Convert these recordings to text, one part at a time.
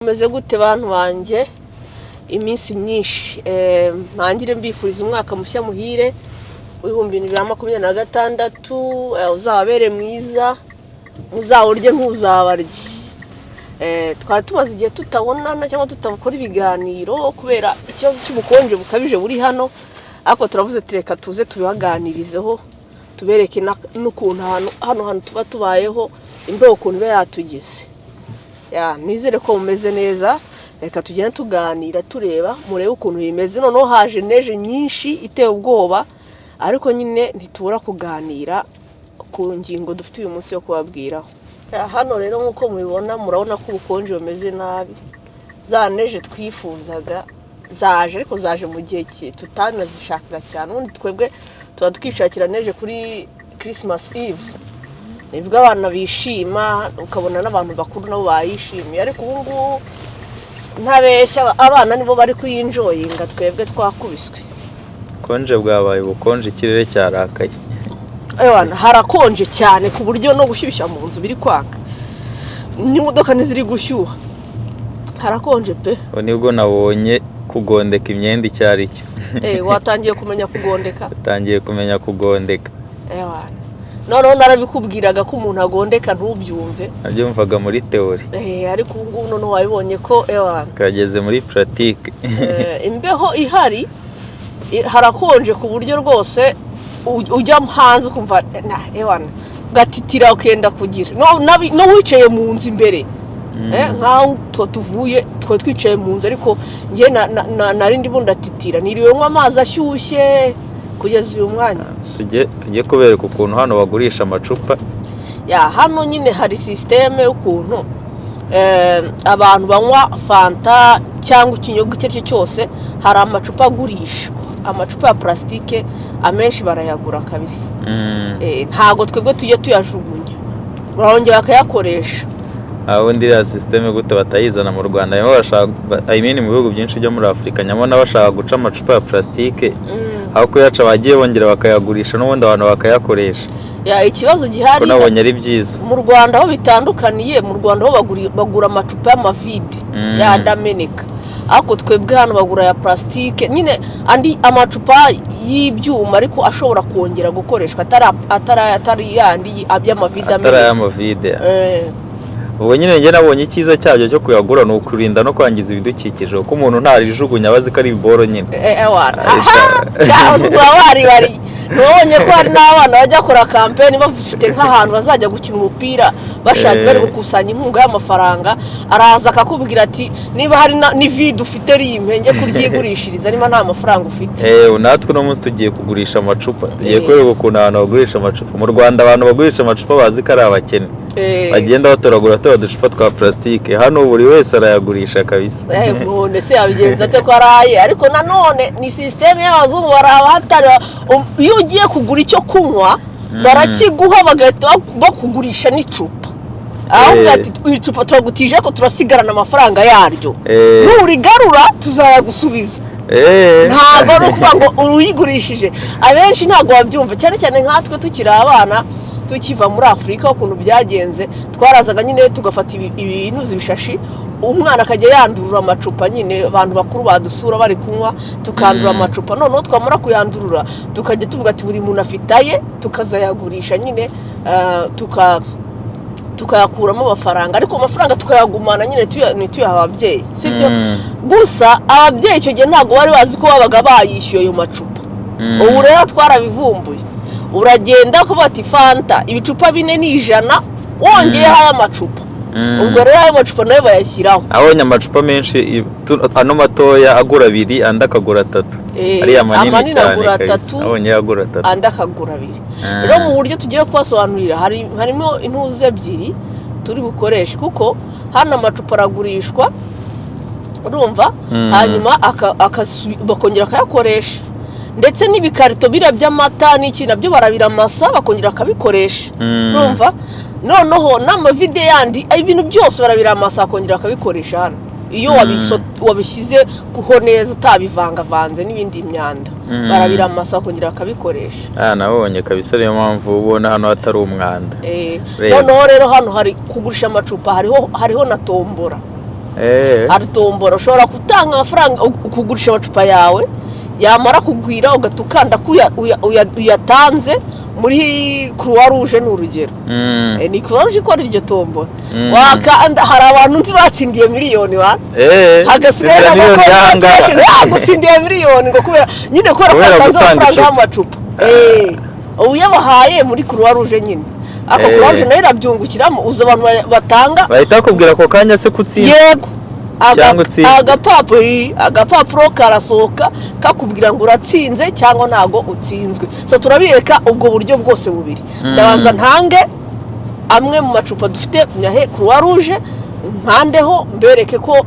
Mumeze gute bantu banjye? Iminsi myinshi. Ntangire mbifuriza umwaka mushya muhire w'2026, uzababere mwiza, muzawurye ntuzabarye. Twari tumaze igihe tutabonana cyangwa tutakora ibiganiro kubera ikibazo cy'ubukonje bukabije buri hano, ariko turavuze reka tuze tubibaganirizeho, tubereke n'ukuntu hano hantu tuba tubayeho, imbeho ukuntu iba yatugize. Ya, nizere ko mumeze neza. Reka tugende tuganira, tureba, murebe ukuntu bimeze. Noneho haje neige nyinshi iteye ubwoba, ariko nyine ntitubura kuganira ku ngingo dufite uyu munsi yo kubabwiraho. Ya, hano rero nk'uko mubibona, murabona ko ubukonje bumeze nabi. Za neige twifuzaga zaje, ariko zaje mu gihe tutanazishakira cyane. Ubundi twebwe tuba twishakira neige kuri Christmas Eve, nibwo abana bishima, ukabona n'abantu bakuru nabo bayishimiye. Ariko ubu ngubu ntabeshya, abana nibo bari kuyinjoyinga, twebwe twakubiswe. Ubukonje bwabaye ubukonje, ikirere cyarakaye. Ewana, harakonje cyane ku buryo no gushyushya mu nzu biri kwaka, n'imodoka ntiziri gushyuha, harakonje pe. Ubu nibwo nabonye kugondeka imyenda icyo ari cyo. Watangiye kumenya kugondeka? Utangiye kumenya kugondeka. Ewana, noneho narabikubwiraga ko umuntu agondeka ntubyumve. Nabyumvaga muri théorie. Ariko ubu ngubu noneho wabibonye ko ewana Twageze muri pratique. Imbeho ihari, harakonje ku buryo rwose ujya hanze ukumva na ewana ugatitira, ukenda kugira no wicaye mu nzu imbere. Nk'aho twe tuvuye, twe twicaye mu nzu, ariko njye nari ndimo ndatitira, niriwe nywa amazi ashyushye kugeza uyu mwanya. Tujye kubereka ukuntu hano bagurisha amacupa. Ya, hano nyine hari système y'ukuntu abantu banywa fanta cyangwa ikinyobwa icyo ari cyo cyose, hari amacupa agurishwa, amacupa ya purasitike, amenshi barayagura kabisa. Ntabwo twebwe tujya tuyajugunya, barongera bakayakoresha. Ubundi iriya système gute batayizana mu Rwanda? Harimo bashaka, I mean mu bihugu byinshi byo muri Afurika nyamara bashaka guca amacupa ya purasitike, aho kuyaca bagiye bongera bakayagurisha, n'ubundi abantu bakayakoresha. Ya, ikibazo Ko gihari nabonye ari byiza. Mu Rwanda aho bitandukaniye, mu Rwanda ho bagura amacupa y'amavide yandi ameneka, ariko twebwe hano bagura ya purasitike nyine, andi amacupa y'ibyuma ariko ashobora kongera gukoreshwa, atari yandi y'amavide Atari ameneka. Ay'amavide. Ubwo nyine njye nabonye icyiza cyabyo cyo kuyagura ni ukurinda no kwangiza ibidukikije, kuko umuntu ntarijugunya, aba azi ko ari ibiboro nyine. Ewana, baba baribariye. Ntubonye ko hari n'abana bajya kora campaign, bafite nk'ahantu bazajya gukina umupira, bashaka, bari gukusanya inkunga y'amafaranga, araza akakubwira ati: "Niba hari n'ivide ufite, rimpe njye kuryigurishiriza niba nta mafaranga ufite." Natwe uno munsi tugiye kugurisha amacupa, tugiye kwereka ukuntu abantu bagurisha amacupa. Mu Rwanda abantu bagurisha amacupa bazi ko ari abakene, bagenda batoragura tuba uducupa twa purasitike. Hano buri wese arayagurisha kabisa. None se yabigenza ate ko araye? Ariko nanone ni système y'abazungu, barabahatari. Iyo ugiye kugura icyo kunywa barakiguha, bagahita bakugurisha n'icupa, ahubwo ati: "Iri cupa turagutije ko turasigarana amafaranga yaryo, nurigarura tuzayagusubiza." Ntabwo ari ukuvuga ngo uruyigurishije. Abenshi ntabwo babyumva, cyane cyane nkatwe tukiri abana, tukiva muri Afurika. Ukuntu byagenze, twarazaga nyine tugafata ibinuzi, ibishashi, umwana akajya yandurura amacupa nyine. Abantu bakuru badusura bari kunywa, tukandura amacupa. Noneho twamara kuyandurura tukajya tuvuga ati buri muntu afite aye, tukazayagurisha nyine, tukayakuramo amafaranga, ariko amafaranga tukayagumana nyine, ntituyaha ababyeyi, sibyo? Gusa ababyeyi icyo gihe ntabwo bari bazi ko babaga bayishyuye ayo macupa. Ubu rero twarabivumbuye, uragenda ukavuga ati: "Fanta ibicupa bine ni 100," wongeyeho aya macupa. Ubwo rero ayo macupa nayo bayashyiraho. Abonye amacupa menshi, ano matoya agura abiri, andi akagura atatu. Ariya manini Amanini cyane agura kabisa. atatu. Abonye agura atatu. Andi akagura abiri. Rero mu buryo tugiye kubasobanurira, harimo intuzi ebyiri turi bukoreshe, kuko hano amacupa aragurishwa, urumva? Hanyuma bakongera bakayakoresha, ndetse n'ibikarito biriya by'amata n'iki nabyo barabiramasa, bakongera bakabikoresha. Urumva? Noneho n'amavide yandi, ibintu byose barabiramasa, bakongera bakabikoresha hano iyo wabishyize kuho neza, utabivangavanze n'ibindi myanda. Barabiramasa, bakongera bakabikoresha. Ah, nabonye kabisa, niyo mpamvu ubona hano hatari umwanda. Reba. Noneho rero hano hari kugurisha amacupa, hariho na tombora. Hari tombora ushobora gutanga amafaranga kugurisha amacupa yawe, yamara kugwira ugahita ukanda ko uyatanze muri Croix Rouge, ni urugero. Ni Croix Rouge ikora iryo tombora. Wakanda, hari abantu nzi batsindiye miliyoni wa hagasigaye Tsindira miliyoni y'ahangaha. Gutsindiye miliyoni ngo kubera nyine kubera ko Kubera batanze gutanga amafaranga icupa. y'amacupa. Ubu yabahaye muri Croix Rouge nyine, ariko Croix Rouge nayo irabyungukiramo. Uzi abantu batanga Bahita bakubwira ako kanya se ko utsinze? Yego. Cyangwa utsinzwe. Agapapuro karasohoka kakubwira ngo uratsinze cyangwa ntago utsinzwe. So turabireka ubwo buryo bwose bubiri. Ndabanza ntange amwe mu macupa dufite, nyahe Croix Rouge, nkandeho mbereke ko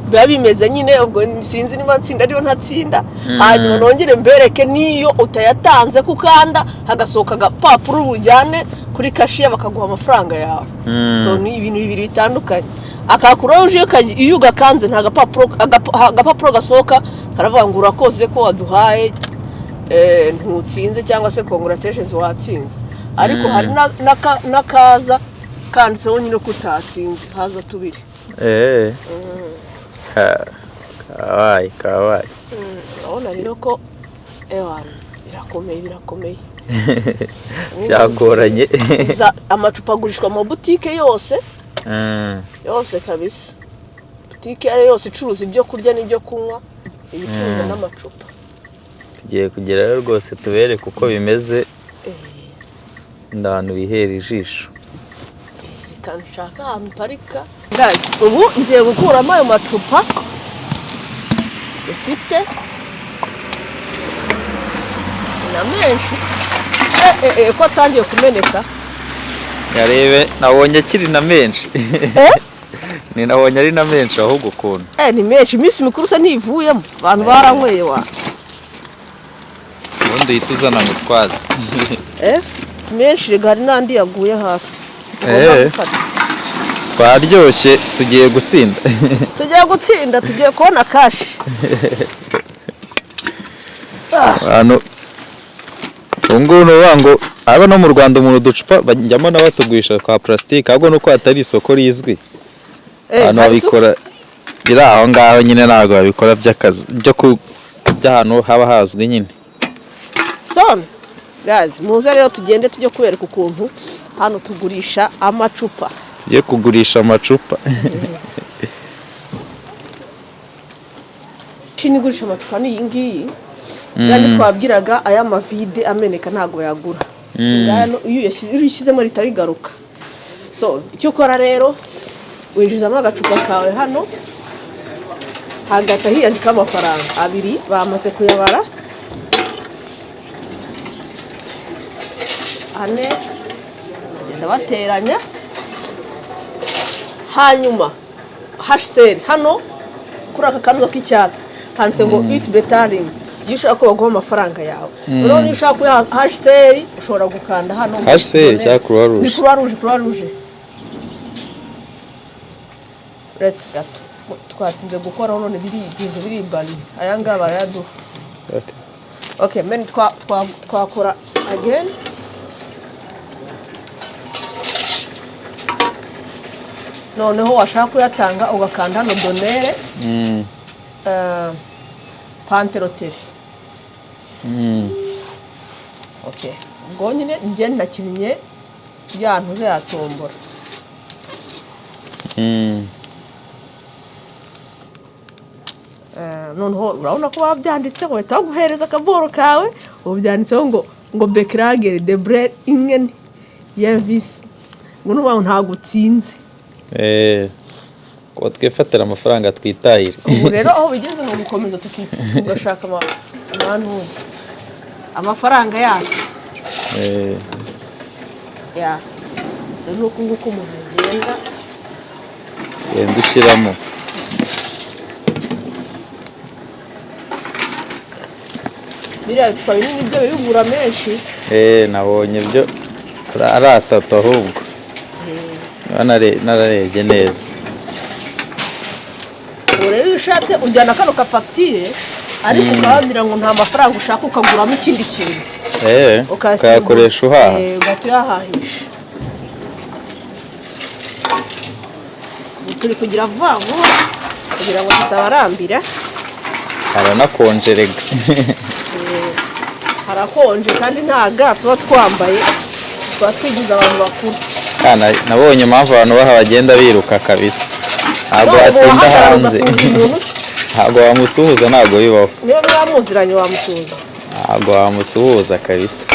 biba bimeze nyine. Ubwo sinzi niba nsinda ariyo ntatsinda. Hanyuma nongere mbereke n'iyo utayatanze, kukanda hagasohoka agapapuro bujyane kuri cashier bakaguha amafaranga yawe. So ni ibintu bibiri bitandukanye. Aka Croix Rouge iyo ugakanze nta gapapuro gasohoka karavuga ngo urakoze ko waduhaye, ntutsinze, cyangwa se congratulations, watsinze. Ariko hari n'akaza kanditseho nyine ko utatsinze. Haza tubiri. Kabaye kabaye. Urabona rero ko ewana birakomeye, birakomeye. Byagoranye. Amacupa agurishwa mu mabutike yose yose kabisa. Butike iyo ari yo yose icuruza ibyo kurya n'ibyo kunywa ibicuruza n'amacupa. Tugiye kugerayo rwose tubereke uko bimeze n'ahantu bihera ijisho. Reka nshaka ahantu parika. Guys, ubu ngiye gukuramo ayo macupa dufite na menshi. Ko atangiye kumeneka? Yarebe, nabonye akiri na menshi. Eh? Ni nabonye ari na menshi ahubwo ukuntu. Ni menshi. Iminsi mikuru se ntivuyemo? Abantu baranyweye wa. Ubundi uhita uzana ngo utwaze. Menshi rega, hari n'andi yaguye hasi. Tugomba gufata. Twaryoshye, tugiye gutsinda. Tugiye gutsinda, tugiye kubona cash. Abantu ubu ngubu ni ukuvuga ngo aba no mu Rwanda umuntu uducupa bajyamo n'abatugurisha twa purasitike, ahubwo nuko hatari isoko rizwi. Abantu Hari isoko? babikora biri aho ngaho nyine, ntabwo babikora by'akazi byo ku by'ahantu haba hazwi nyine. So guys, muze rero tugende tujye kubereka ukuntu hano tugurisha amacupa. Tujye kugurisha amacupa. Imashini igurisha amacupa ni iyi ngiyi. Kandi twabwiraga aya mavide ameneka ntabwo yagura. Ngaya iyo uyishyizemo rihita rigaruka. So icyo ukora rero, winjizamo agacupa kawe hano, hagahita hiyandikaho amafaranga abiri bamaze kuyabara, ane, bagenda bateranya. Hanyuma HCR hano kuri aka kanuza k'icyatsi handitse ngo utbetaling, iyo ushaka ko baguha amafaranga yawe. Noneho niyo ushaka kuyaha HCR ushobora gukanda hano. HCR cyangwa Croix Rouge? Ni Croix Rouge, Croix Rouge. Uretse gato, twatinze gukora none birigize biribaniye. Aya ngaya barayaduha. Okay, men twakora again. Noneho washaka kuyatanga ugakanda hano donner panteloterie. Okay, ubwo nyine njye nakinnye ya ntuze yatombora. Noneho urabona ko babyanditseho, bahita baguhereza akaboro kawe. Ubu byanditseho ngo beklager, det ble ingen gevinst, ngo nubaho ntabwo utsinze. Kuba twifatira amafaranga twitahire. Ubu rero aho bigeze ni ugukomeza tugashaka amantuza amafaranga yacu. Ya, ni uku nguku umuntu agenda. Genda ushyiramo. Biriya bicupa binini byo bigura menshi. Nabonye byo ari atatu ahubwo. Niba nararebye neza. Ubu rero iyo ushatse ujyana kano ka fagitire, ariko ukababwira ngo nta mafaranga ushaka, ukaguramo ikindi kintu. Ukayakoresha uhaha. Ugahita uyahahisha. Ubu Turi kugira vuba vuba kugira ngo tutabarambira. Haranakonje rega. Harakonje kandi nta ga tuba twambaye, tuba twigize abantu bakuru. Ah, nabonye impamvu abantu baha bagenda biruka kabisa. Ntabwo None watinda wahagarara hanze. ugasuhuza umuntu se? Ntabwo wamusuhuza, ntabwo bibaho. Niba mwamuziranye wamusuhuza. Ntabwo wamusuhuza kabisa.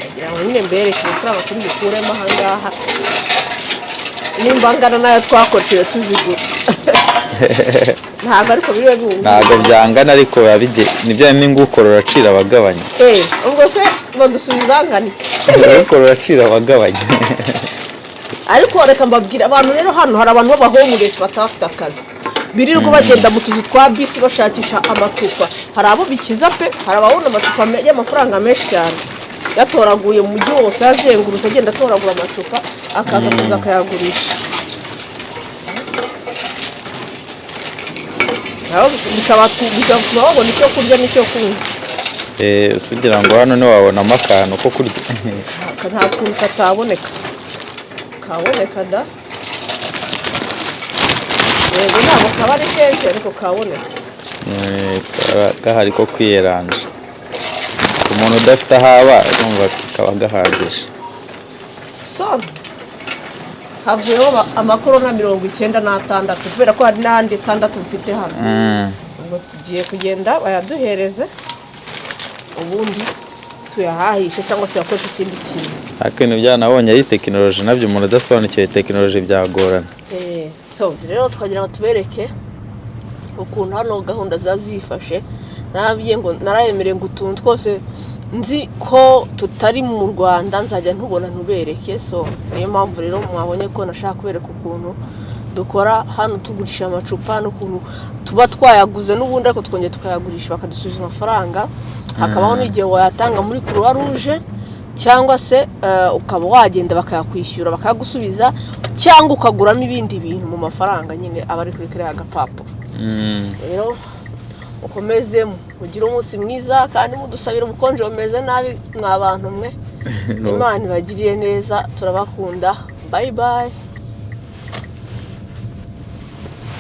Kugira ngo nyine mbereke amafaranga turi bukuremo ahangaha, nimba angana n'ayo twakoresheje tuzigura, ntabwo ariko biriwe bihumbi. Ntabwo byangana, ariko biba nibyo n'ingukoro uracira abagabanya. Ubwo se badusubiza angana iki? Ingukoro uracira abagabanya. Ariko reka mbabwire abantu rero, hano hari abantu b'aba homeless bataba bafite akazi, birirwa bagenda mu tuzu twa bisi bashakisha amacupa. Hari abo bikiza pe, hari ababona amacupa y'amafaranga menshi cyane, yatoraguye mu mujyi wose, yazengurutse agenda atoragura amacupa, akaza kuza akayagurisha. Nabo bigatuma babona icyo kurya n'icyo kunywa. Ese ugira ngo hano ntiwabonamo akantu ko kurya? Aka nta kuntu kataboneka, kaboneka da. Yego, ntabwo kaba ari kenshi, ariko kaboneka. Kaba gahari ko kwiyeranja, umuntu udafite aho aba urumva kaba gahagije. So havuyeho amakorona 96, kubera ko hari n'andi 6 mfite hano. Ubwo tugiye kugenda bayaduhereze, ubundi tuyahahishe cyangwa tuyakoreshe ikindi kintu. Ariko ibintu byanabonye ari tekinoloji nabyo, umuntu udasobanukiwe tekinoloji byagorana. So rero twagira ngo tubereke ukuntu hano gahunda ziba zifashe. Narabwiye ngo narayemereye ngo utuntu twose nzi ko tutari mu Rwanda nzajya ntubona ntubereke. So niyo mpamvu rero mwabonye ko nashaka kubereka ukuntu dukora hano tugurisha amacupa, n'ukuntu tuba twayaguze n'ubundi ariko twongera tukayagurisha bakadusubiza amafaranga. Hakabaho n'igihe wayatanga muri Croix Rouge, cyangwa se ukaba wagenda bakayakwishyura bakayagusubiza, cyangwa ukaguramo ibindi bintu mu mafaranga nyine aba ari kuri kariya gapapuro. Rero mukomeze mugire umunsi mwiza, kandi mudusabira ubukonje bumeze nabi mwa bantu mwe. Imana ibagiriye neza, turabakunda. Bye bye.